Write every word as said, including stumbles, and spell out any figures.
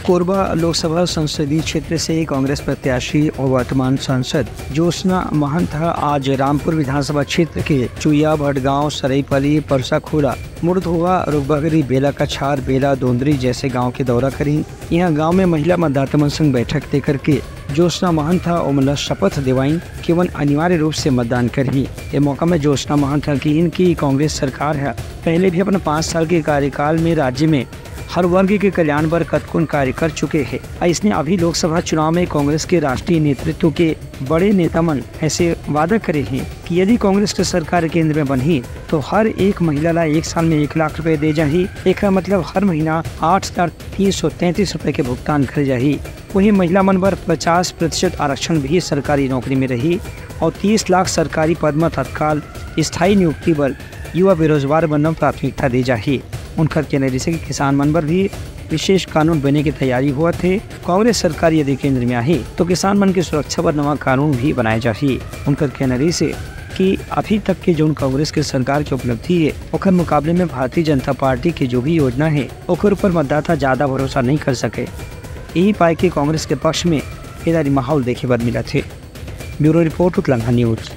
कोरबा लोकसभा संसदीय क्षेत्र से कांग्रेस प्रत्याशी और वर्तमान सांसद ज्योत्सना महंत ह आज रामपुर विधानसभा क्षेत्र के चुया, भटगांव, सरईपली, परसाखोड़ा, मुड़धोवा, रुगबगरी, बेला कछार, बेला दोंदरी जैसे गांव के दौरा करीन। इहां गांव में महिला मतदाता मन संग बैठक दे करके ज्योत्सना महंत ह ओमन ला शपथ देवाइन कि ओमन अनिवार्य रूप से मतदान करही। ए मौका में ज्योत्सना महंत ह किहिन कि कांग्रेस सरकार ह पहले भी अपन पाँच साल के कार्यकाल में राज्य में हर वर्ग के कल्याण बर कतकोन कार्य कर चुके हे। अइसने अभी लोकसभा चुनाव में कांग्रेस के राष्ट्रीय नेतृत्व के बड़े नेता मन ऐसे वादा करे हे कि यदि कांग्रेस के सरकार केंद्र में बनही, तो हर एक महिला ला एक साल में एक लाख रुपए दे जाही। एकर मतलब हर महीना आठ हजार तीन सौ तैंतीस रुपए के भुगतान करे जाही। वहीं महिला मन बर पचास प्रतिशत आरक्षण भी सरकारी नौकरी में रही और तीस लाख सरकारी पद म तत्काल स्थायी नियुक्ति बर युवा बेरोजगार मन ल प्राथमिकता दे जाही। उनकर कहना रिहिसे कि किसान मन बर भी विशेष कानून बने के तैयारी होवत हे। कांग्रेस सरकार यदि केंद्र में आही, तो किसान मन के सुरक्षा बर नवा कानून भी बनाए जाही। उनकर कहना रिहिसे कि अभी तक के जौन कांग्रेस के सरकार के उपलब्धि हे, ओकर मुकाबले में भारतीय जनता पार्टी के जो भी योजना हे, ओकर ऊपर मतदाता ज्यादा भरोसा नहीं कर सके। यही पाए के कांग्रेस के पक्ष में खेदारी माहौल देखे बर मिलत हे। Bureau report, Utlangha news.